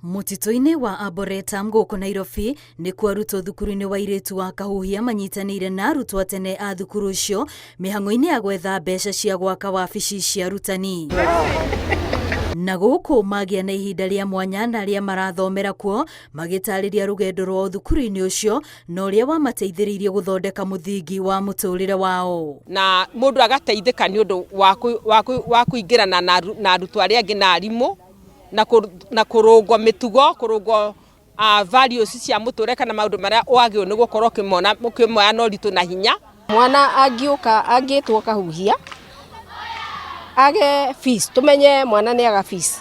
Mũtitũ-inĩ wa Arboretum gũkũ Nairobi nĩkuo arutwo thukuru-inĩ wa airĩtu wa Kahuhia manyitanĩire na arutwo a tene a thukuru ũcio mĩhang'o-inĩ ya gwetha mbeca cia gwaka wabici cia arutani. Na gũkũ magĩa na ihinda rĩa mwanya na arĩa marathomera kuo magĩtarĩria rũgendo rwao thukuru-inĩ ũcio na ũrĩa wamateithĩrĩirie gũthondeka mũthingi wa mũtũrĩre wao. Na mũndũ agateithĩka nĩ ũndũ wa kũingĩrana na arutwo arĩa angĩ na arimũ na kũrũngwo mĩtugo, kũrũngwo values cia mũtũrĩre kana maũndũ marĩa wagĩrĩirwo nĩ gũkorwo ũkĩmoya na ũritũ na hinya. Mwana angĩũka angĩtwo Kahuhia age fees, tũmenye mwana nĩ aga fees,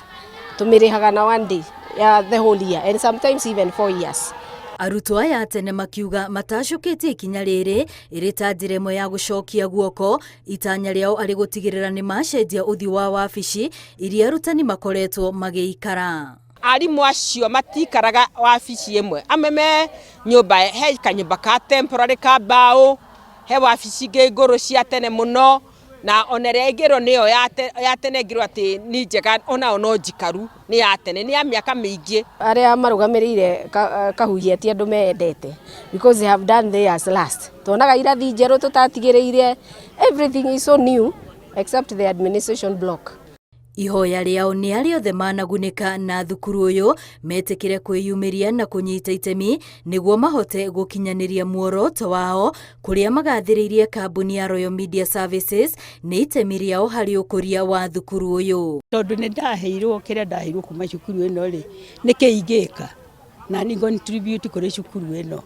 tũmĩrĩhaga na one day ya the whole year and sometimes even 4 years. Arutwo aya a tene makiuga matacũkĩtie ikinya rĩrĩ ĩrĩ ta njĩra ĩmwe ya gũcokia guoko, itanya rĩao arĩ gũtigĩrĩra nĩ macenjia ũthiũ wa wabici iria arutani makoretwo magĩikara. Arimũ acio matikaraga wabici ĩmwe, amwe me nyũmba, he kanyũmba ka temporary ka mbaũ, he wabici ingĩ ngũrũ cia tene mũno, na ona ĩrĩa ĩngĩrwo nĩyo ya tene ĩngĩrwo atĩ nĩ njega onayo no njikaru, nĩ ya tene, nĩ ya mĩaka mĩingĩ. Arĩa marũgamĩrĩire Kahuhia ti andũ meyendete because they have done theirs last. Tuonaga irathi njerũ tũtatigĩrĩire, everything is so new except the administration block. Ihoya rĩao nĩ arĩa othe managunĩka na thukuru ũyũ metĩkĩre kwĩyumĩria na kũnyita itemi nĩguo mahote gũkinyanĩria muoroto wao, kũrĩa magathĩrĩirie kambuni ya Royal Media Services nĩ itemi rĩao harĩ ũkũria wa thukuru ũyũ. Tondũ nĩ ndaheirwo kĩrĩa ndaheirwo kuma cukuru ĩno rĩ, nĩkĩ ingĩka na nĩ contribute kũrĩ cukuru ĩno,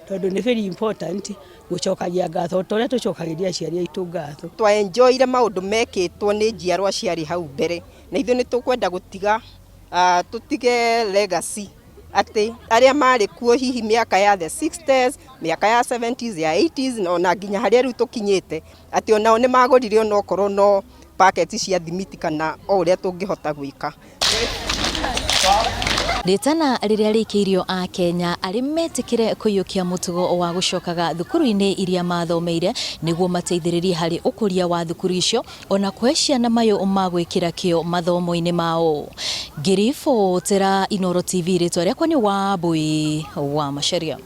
tondũ nĩ very important gũcokagia ngatho ta ũrĩa tũcokagĩria aciari aitũ ngatho. Twaenjoire maũndũ mekĩtwo nĩ njiarwa ciarĩ hau mbere, na ithuĩ nĩ tũkwenda gũtiga tũtige legacy atĩ arĩa marĩ kuo hihi mĩaka ya the 60s, mĩaka ya 70s, ya 80s, na ona nginya harĩa rĩu tũkinyĩte, atĩ onao nĩ magũrire onokorwo no paketi cia thimiti kana o ũrĩa tũngĩhota gwĩka. Rĩtana rĩrĩa rĩikĩirio a Kenya arĩ metĩkĩre kũiyũkia mũtugo wa gũcokaga thukuru-inĩ iria mathomeire nĩguo mateithĩrĩrie harĩ ũkũria wa thukuru icio ona kũhe ciana mayũ ma gwĩkĩra kĩo mathomo-inĩ mao. Ngĩribotera Inooro TV, rĩtwa rĩakwa nĩ Wambui wa Macharia.